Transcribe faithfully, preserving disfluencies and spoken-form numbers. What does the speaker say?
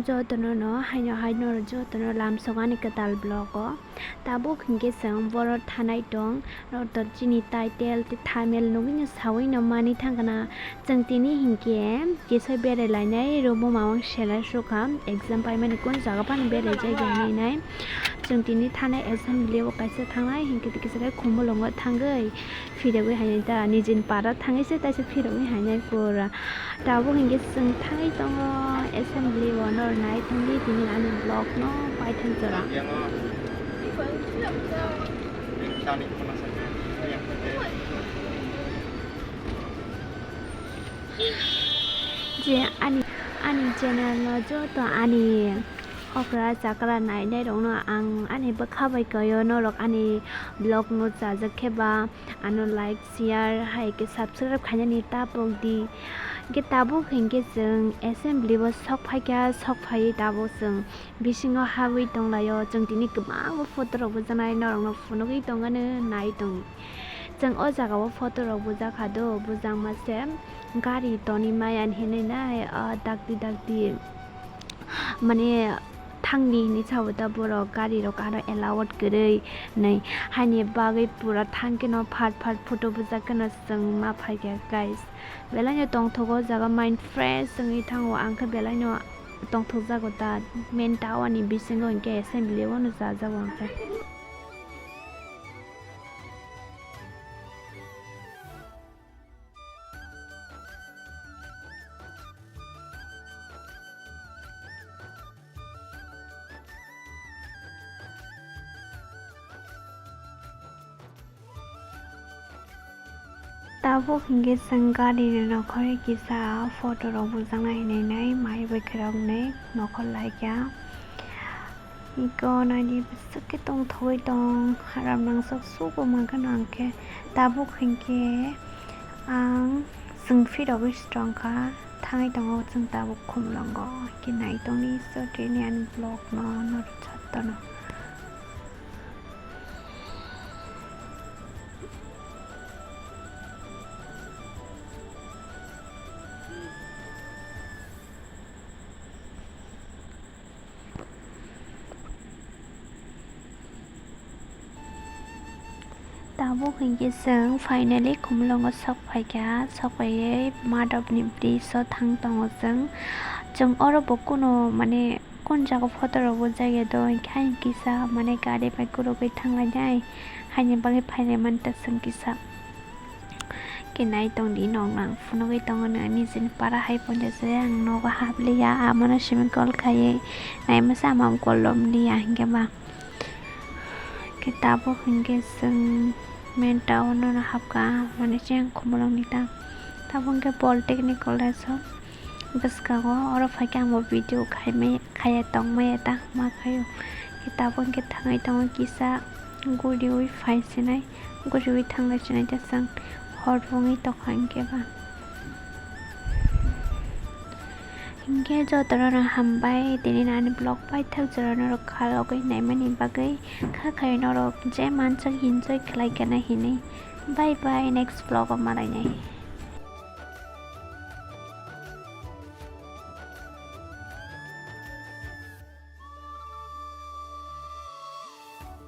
Jotono no haino haino jotono lamsok ani kwtal vlog o. Tabuk hinkhe chwng boro thanai tong, norok to chini title tei thumbnail nugwino sawi no mani thangkha na. Chwng tini hinkhe kisa berai lainai, room o mawang sela sukha, exam paimani kun jaga phano berai jai hinwi nai. Chwng tini thanai assembly o kaisa thangnai, hinkhe kisa khe Khumulwngo thangwi phirogwi hainai ta, nijini para thangwi se taisa phirogwi hainai pura. Tabuk hinkhe chwng thangwi tongo assembly o, norok nai tongdi tini ani vlog no paithak jora. Je ani, ani channel no joto ani okra chakra nainai rokno ang ani bwkha bai kaio, norok ani vlog no chajak khe ba ano like, share hai khe subscribe khainani ta pok di. Hingke tabuk hingke chwng assembly o sok phaikha, sok phaiwi tabuk chwng bisingo habwi tonglaio. Chwng tini kwbangma photo rok bujaknai norokno phunugwi tongmani nai tong. Chwng o jaga o photo rok bujakha do, bujakma se gari toni maya hinwi nai, ah, dakti dakti. Mane thangdi hinwi sao ta borok, gari rok aro allowed kwrwi hinwi, haini bagwi pura thangkhe no phat phat photo bujak kheno chwng ma phaikha guys. Belai no tongthogo o jaga, mind fresh wngwi thango, ang khe belai no tongthokjago ta, main tower ni bisingo hinkhe assembly o no chajago ang khe. Tabuk hingke chwng gari ni nokhorwi kisa photo rok bujaknai hinwi nai mai bai khwrwng nwi nokhor laikha. Iko naidi bwswk khe tongthogwi tong, haram nangsak sugo mankha nangkhe. Tabuk hinkhe ang chwng phirogwi se tongkha, thangwi tongo chwng tabuk Khumulwngo. Hwnkhe nai tongdi so tini ani vlog no norok jotono. Tabuk hinkhe chwng finally Khumulwngo sok phaikha, sok phaiwi Madhobni bridge o thang tongo chwng. Chwng oro bo kunu mane kun jaga photo rok bujak ya do, hinkhe ayang kisa mane gari bai gurugwi thanglainai, haini bagwi phailai manta chwng kisa. Khe nai tongdi, nok nang phunugwi tongo nini chini para hai phone se ang nogo habliya, amono simi call khaiwi nai masa ama call lomliya hinkhe ba. Khe tabuk hinkhe chwng main town o no hapkha, mane cheng Khumulwng ni ta. Tabuk hinkhe Polytechnic College o bwskango, oro phaikhe ang bo video khaimai, khaiya tongmaya ta ma khaio. Khe tabuk hinkhe thangwi tongo kisa guriwi phai sinai. Guriwi thanglai sinai ta chwng hor wngwi tongkha hinkhe ba. Hinkhe jotono no hambai tini ani vlog paithak jora norok khalogwi naimani bagwi, kha khai norok je mansak enjoy khlai kana hinwi. Bye bye, next vlog o malainai.